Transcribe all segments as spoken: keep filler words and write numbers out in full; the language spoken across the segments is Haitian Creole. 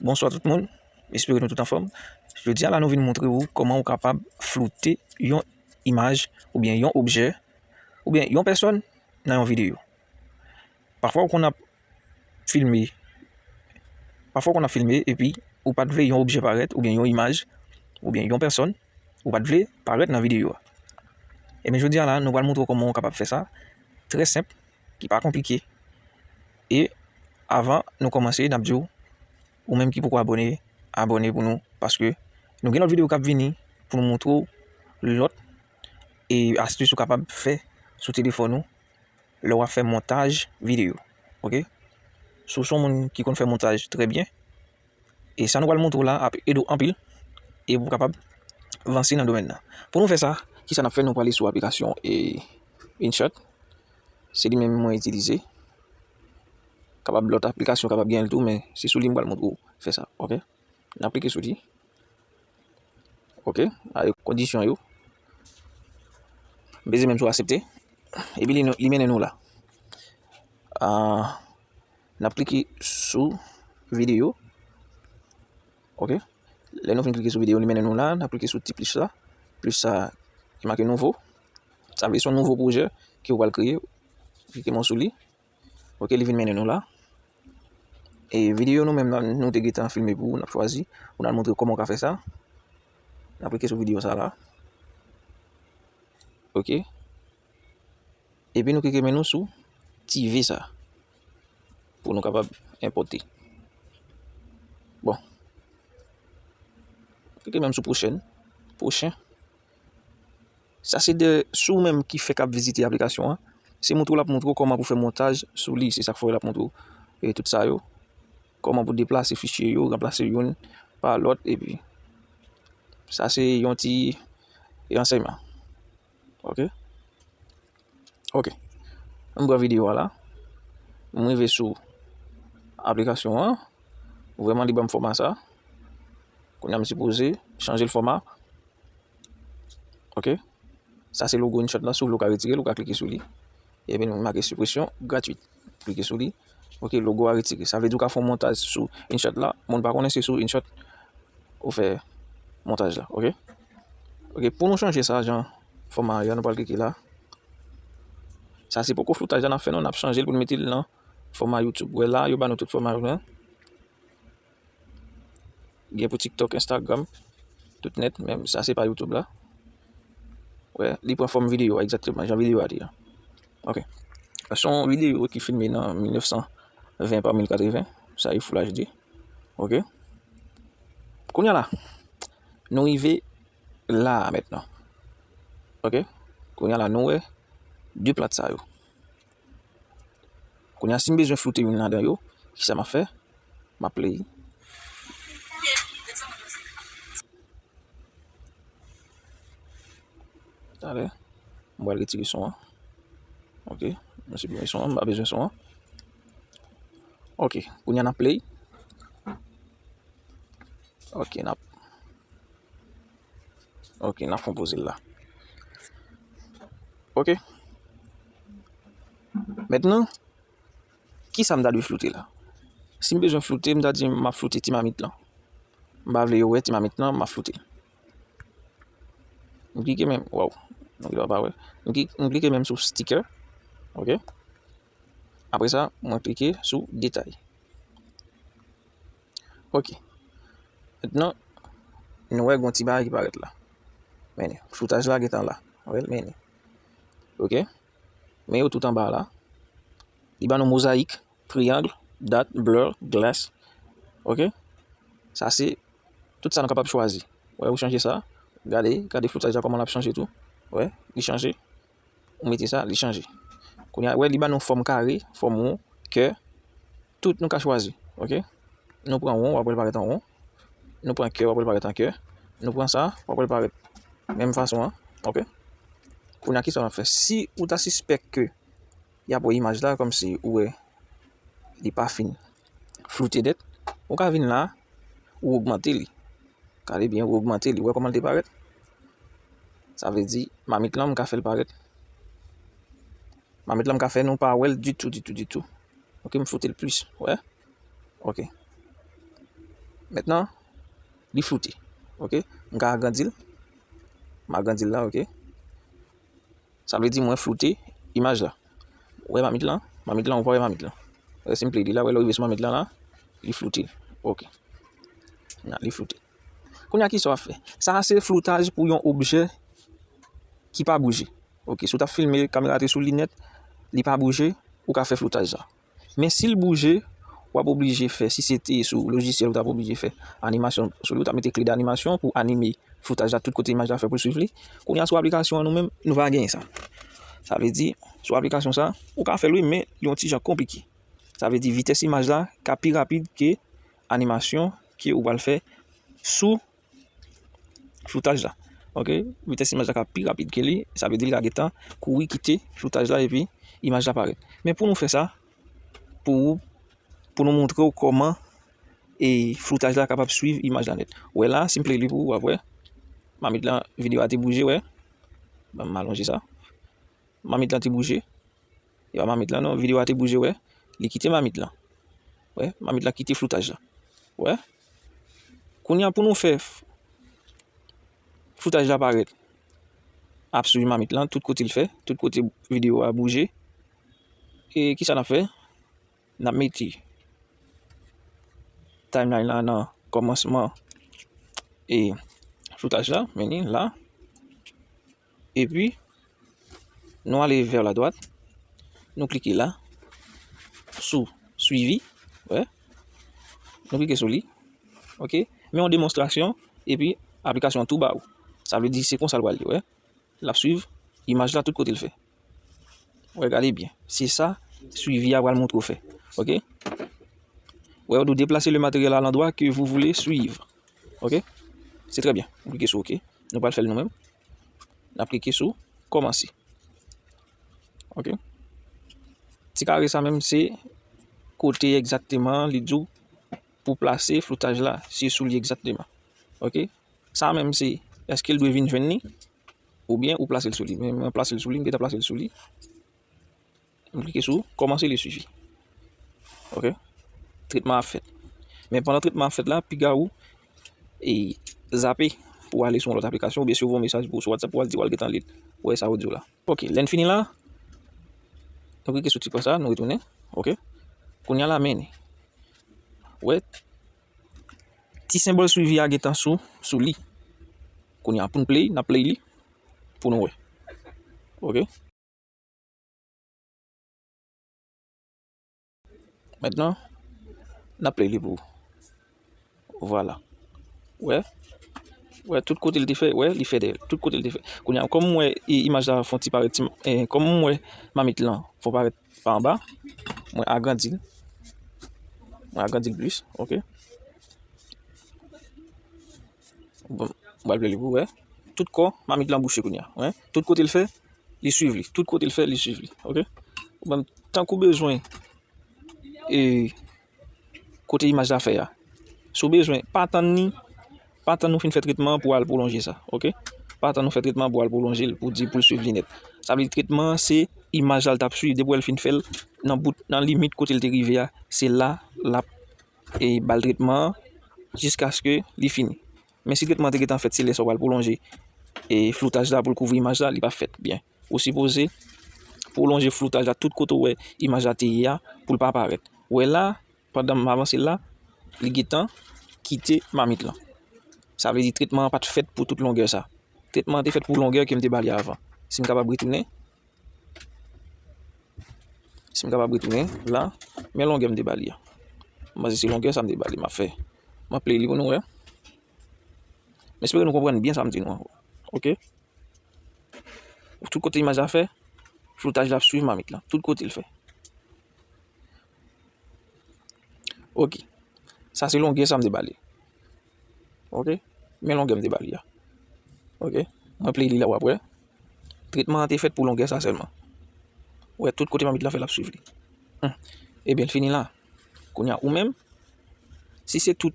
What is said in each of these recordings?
Bonswa tout moun, espere nou tout anfòm. Jodi a la nou vin montre w kòman ou kapab floute yon imaj oubyen yon objè oubyen yon pèsòn nan yon videyo. Pafwa ou konn ap filme, pafwa ou konn ap filme epi ou pa t vle yon objè parèt oubyen yon imaj oubyen yon pèsòn, ou pa t vle parèt nan videyo a. Ebyen jodi a la nou pral montre w kòman ou kapab fè sa, trè senp, ki pa konplike. E avan nou kòmanse, n ap di w, ou menm ki poko abòne, abòne pou nou, paske nou gen lòt videyo k ap vini pou nou montre w lòt e astis ou kapab fè sou telefòn ou lè w ap fè montaj videyo. Oke? Si w se yon moun ki konn fè montaj trè byen, e sa nou pral montre w la ap ede w anpil e pou w kapab vanse nan domèn nan. Pou nou fè sa, kisa n ap fè? Nou prale sou aplikasyon e InShot. Se li menm mwen itilize. Kapab lòt aplikasyon kapab gen l tou, men se sou li m pral montre w fè sa, oke? N ap klike sou li. Oke, a yo kondisyon yo. M peze menm sou aksepte. Epi li, li mennen nou la. Ah, n ap klike sou videyo. Oke. Lè nou fin klike sou videyo, li mennen nou la. N ap klike sou ti plis la. Plis sa ki make nouvo. Sa vle di se yon nouvo pwojè ke w pral kreye. Klike men w sou li. Oke, li vin mennen nou la. E videyo nou menm nan, nou te gentan filme pou ou, n ap chwazi. Ou n al montre kòman w ka fè sa. N ap klike sou videyo sa la. Oke. Epi nou klike men nou sou ti V sa. Pou nou kapab enpòte. Bon. Klike menm sou pwochèn. Pwochen. Sa se de, si w menm ki fèk ap vizite aplikasyon an, se montre w l ap montre w kòman pou fè montaj sou li. Se sa k fè l ap montre w, e, tout sa yo. Kòman pou deplase fichye yo, ranplase youn pa lòt, epi sa se yon ti ansèyman. Oke? Oke. M pran videyo a la. M rive sou aplikasyon an. Vrèman, li ban m fòma sa. Kounye a, m sipoze chanje l fòma. Oke. Sa se logo InShot la. Si w vle, w ka retire l, ou ka klike sou li. Epi, li make sipresyon gratwit. Klike sou li. Oke, logo a retire. Sa vle di w ka fè yon montaj sou InShot la. Moun pa konnen se sou InShot ou fè montaj la, oke? Oke, pou nou chanje sa, jan fòma a, nou pral klike la. Sa se poko floutaj la n ap fè non, n ap chanje l pou n mete l nan fòma YouTube. Wè la, yo ba nou tout fòma yo la. Gen pou TikTok, Instagram, tout nèt, men sa se pa YouTube la. Wè, li pran fòm videyo a, egzakteman, jan videyo a te ye. Oke. Se yon videyo ki filme nan mil nèf san ven pa mil katreven. Sa e Full H D. Oke. Kounye a la, nou rive la a mentnan. Oke. Kounye a la, nou wè de plat sa yo. Kounye a, si m bezwen floute youn ladan yo, kisa m ap fè? M ap play. Talè, m pral retire son an. Oke, m siprime son an, m pa bezwen son an. Oke, kounye a n ap play. Oke, n ap, oke, n ap fè yon poze l la. Oke. Mentnan, kisa m ta dwe floute la? Si m bezwen floute, m ta di m ap floute ti mamit lan. M pa vle yo wè ti mamit lan, m ap floute l. M klike menm, waw, nou gen dwa pa wè. M kli-, m klike menm sou sticker. Oke. Apre sa, mwen klike sou detay. Oke. Mentnan, nou wè gon ti bagay ki parèt la. Men, floutaj la gentan la. Wè l, men. Oke. Men yo tout anba la. Li ban nou mozayik, triangle, dot, blur, glass. Oke? Sa se tout sa nou kapab chwazi. Wè, ou chanje sa. Gade, gade floutaj la kòman l ap chanje tou. Wè, li chanje. Ou mete sa, li chanje. Kounye a, wè, li ban nou fòm kare, fòm won, kè. Tout nou ka chwazi. Oke? Nou pran won, w ap wè l parèt an won. Nou pran kè, w ap wè l parèt an kè. Nou pran sa, w ap wè l parèt menm fason an. Oke? Kounye a, kisa w ap fè? Si ou ta sispèk ke y ap wè imaj la kòmsi ou wè li pa fin floute nèt, ou ka vin la, ou ogmante li. Gade byen, ou ogmante li. Ou wè kòman l te parèt? Sa vle di, mamit lan, m ka fè l parèt. Mamit lan, m ka fè nou pa wè l ditou, ditou, ditou. Oke, m floute l plis. Wè? Oke. Mentnan, li floute. Ok? M ka agrandi l. M agrandi l la, ok? Sa vle di mwen floute imaj la. Ou wè mamit lan? Mamit lan, ou pa wè mamit lan? Wè, si m play li la, wè, lè w rive sou mamit lan la, li floute. Ok. Nan, li floute. Kounye a, kisa w ap fè? Sa a se floutaj pou yon objè ki pa bouje. Ok, si w t ap filme, kamera te sou li nèt, li pa bouje, ou ka fè floutaj la. Men si l bouje, w ap oblije fè, si se te sou lojisyèl, ou t ap oblije fè animasyon sou li, ou t ap mete kle d'animation pou anime floutaj la tout kote imaj la fè pou l swiv li. Kounye a, sou aplikasyon an, nou menm, nou pa genyen sa. Sa vle di, sou aplikasyon sa, ou ka fè l wi, men li yon ti jan konplike. Sa vle di, vitès imaj la ka pi rapid ke animasyon ke ou pral fè sou floutaj la. Ok? Vitès imaj la ka pi rapid ke li, sa vle di li ka gentan kouri kite floutaj la epi imaj la parèt. Men pou nou fè sa, pou, pou nou montre w kòman e floutaj la kapab swiv imaj la nèt. Wè la, si m play li pou ou, w ap wè. Mamit lan, videyo a te bouje, wè. Ban m alonje sa. Mamit lan te bouje. E pa mamit lan non, videyo a te bouje, wè. Li kite mamit lan. Wè, mamit lan kite floutaj la. Wè. Kounye a pou nou fè f-, floutaj la parèt. Ap swiv mamit lan, tout kote l fè, tout kote videyo a bouje. E kisa n ap fè? N ap mete timeline la nan kòmansman e floutaj la, men li la. Epi, nou ale vers la droite. Nou klike la. Sou suivi. Wè. Nou klike sou li. Ok. Men yon demonstrasyon. Epi, aplikasyon an tou ba ou. Sa vle di se konsa l pral ye, wè. L ap swiv imaj la tout kote l fè. Wè, gade byen. Se sa, suivi a pral montre w fè. Ok. Wè, yo di w déplacer le matériel à l'endroit que vous voulez suivre. Ok. Se trè byen. Nou klike sou ok. Nou pral fè l nou menm. N ap klike sou kòmanse. Ok. Ti kare sa menm se kote egzakteman li di w pou plase floutaj la, se sou li egzakteman. Ok. Sa menm se, èske l dwe vin jwenn li? Oubyen ou plase l sou li? Men mwen plase l sou li, m gentan plase l sou li. M klike sou kòmanse le suivi. Ok. Tretman ap fèt. Men pandan tretman ap fèt la, piga ou e zape pou ale sou yon lòt aplikasyon, oubyen si yo voye yon mesaj pou ou sou WhatsApp, ou al di w al gentan li l. Ou wè sa yo di w la. Ok, lè n fini la, nou klike sou ti pwen sa, nou retounen. Ok. Kounye a la, men, wè, ti senbòl suivi a gentan sou, sou li. Kounye a, pou n play, n ap play li pou nou wè. Ok. Mentnan, n ap play li pou ou. Vwala. Wè. Wè, tout kote l te fè, wè, li fè dèyè l. Tout kote l te fè. Kounye a, kòm m wè, i-, imaj la fè yon ti parèt, ti, eh, kòm m wè mamit lan fè yon parèt pa anba, mwen agrandi l. Mwen agrandi l plis, ok. Bon, m pral play li pou ou, wè. Tout kò mamit lan bouche kounye a, wè. Tout kote l fè, li swiv li. Tout kote l fè, li swiv li, ok. Bon, tank ou bezwen e kote imaj la fè a. Si w bezwen, pa tann ni, pa tann nou fin fè tretman an pou w al pwolonje sa, ok? Pa tann nou fè tretman an pou w al pwolonje l, pou di pou l swiv li nèt. Sa vle di tretman an se imaj la l t ap swiv, depi w wè l fin fè l nan bout, nan limit kote l te rive a, se la l ap, e, ba l tretman an jiskaske li fini. Men si tretman an te gentan fèt, se lè sa w pral pwolonje, e, floutaj la pou l kouvri imaj la, li p ap fèt byen. Ou sipoze pwolonje floutaj la tout kote w wè imaj la te ye a pou l pa parèt. Ou wè la, pandan m avanse l la, li gentan kite mamit lan. Sa vle di tretman an pa t fèt pou tout longè sa. Tretman an te fèt pou longè ke m te ba li avan. Si m kapab retounen, si m kapab retounen la, men longè m te ba li a. M panse se longè sa m te ba li, m ap fè. M ap play li pou nou wè. M espere nou konprann byen sa m di nou an. Ok? Tout kote imaj la fè, floutaj la ap swiv mamit lan. Tout kote l fè. Ok. Sa se longè sa m te ba li. Ok. Men longè m te ba li a. Ok. Mwen play li la w ap wè. Tretman an te fèt pou longè sa sèlman. Ou wè tout kote mamit lan fè l ap swiv li. Hum. Ebyen, l fini la. Kounye a, ou menm, si se tout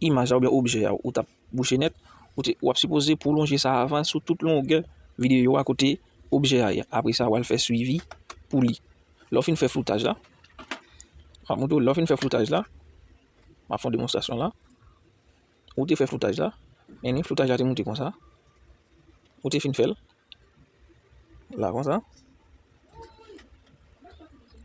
imaj la oubyen objè a ou t ap bouche nèt, ou te, w ap sipoze pwolonje sa avan sou tout longè videyo a kote objè a ye. Apre sa, w al fè swivi pou li. Lè w fin fè floutaj la, m ap montre w, lè w fin fè floutaj la, m ap fè yon demonstrasyon la. ou te fè floutaj la, men ni floutaj la te moute konsa. Ou te fin fè l la konsa.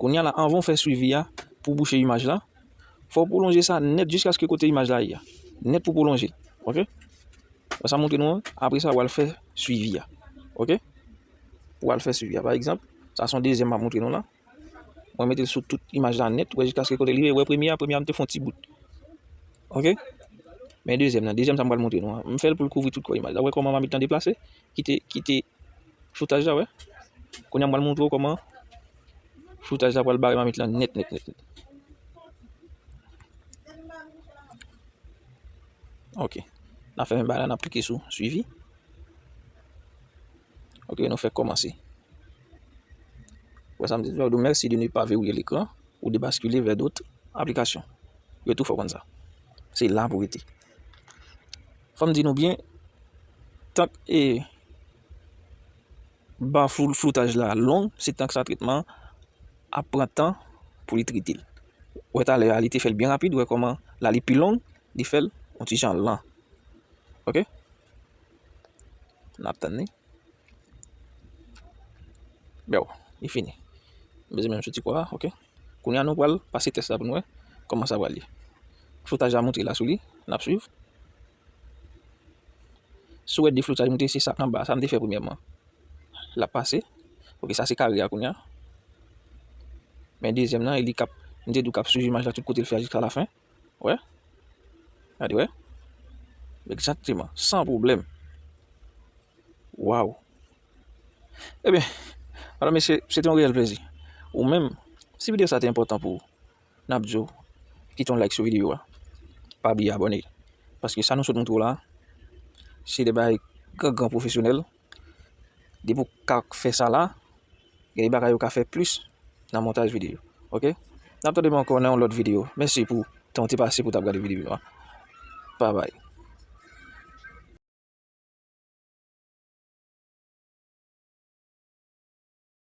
Kounye a la, anvan w fè swivi a pou bouche imaj la, fò w pwolonje sa nèt jiskaske kote imaj la ye a. Nèt pou pwolonje l. Oke? Sa montre nou an, apre sa, w al fè swivi a. Oke? W al fè swivi a. Pa egzanp, sa se yon dezyèm m ap montre nou la. Mwen mete l sou tout imaj la nèt, wè jiskaske kote li ye, wè premye a, premye a m te fè yon ti bout. Oke? Men dezyèm nan, dezyèm sa m pral montre nou an. M fè l pou l kouvri tout kò imaj la. Wè kòman mamit lan deplase? Kite, kite floutaj la, wè. Kounye a m pral montre w kòman floutaj la pral bare mamit lan nèt, nèt, nèt, nèt. Oke. N ap fèmen bagay la, n ap klike sou swivi. Oke, nou fèk kòmanse. Wè sa m di, nou di w merci de ne pas verrouiller l'écran ou de basculer vers d'autres applications. Yo tou fè w konn sa. Se la pou rete. Fò m di nou byen, tank e ba flou-, floutaj la long, se tank sa tretman an ap pran tan pou li trete l. Wè talè a, li te fè l byen rapid, wè kòman la li pi long, li fè l yon ti jan lan. Oke? N ap tann li. Bèw, li fini. M bezwen menm sou ti kwa a, oke. Kounye a nou pral pase tès la pou nou wè kòman sa pral ye. Floutaj la montre la sou li, n ap swiv. Si w wè de floutaj montre, se sa k anba, sa m te fè premyèman. L ap pase. Oke, sa se kare a kounye a. Men dezyèm nan, e li k ap, m te di w k ap swiv imaj la tout kote l fè a jiska lafen. Wè. Gade, wè. Egzakteman, san pwoblèm. Waw. Ebyen, madam, mesye, se te yon reyèl plezi. Ou menm, si videyo sa te enpòtan pou ou, n ap di w, kite yon like sou videyo a. Pa bliye abòne. Paske sa nou sot montre w la, se de bagay gran, gran pwofesyonèl. Depi w ka fè sa la, gen de bagay ou ka fè plis nan montaj videyo. Oke? N ap tande m ankò nan yon lòt videyo. Mèsi pou tan w te pase pou w t ap gade videyo a. Babay.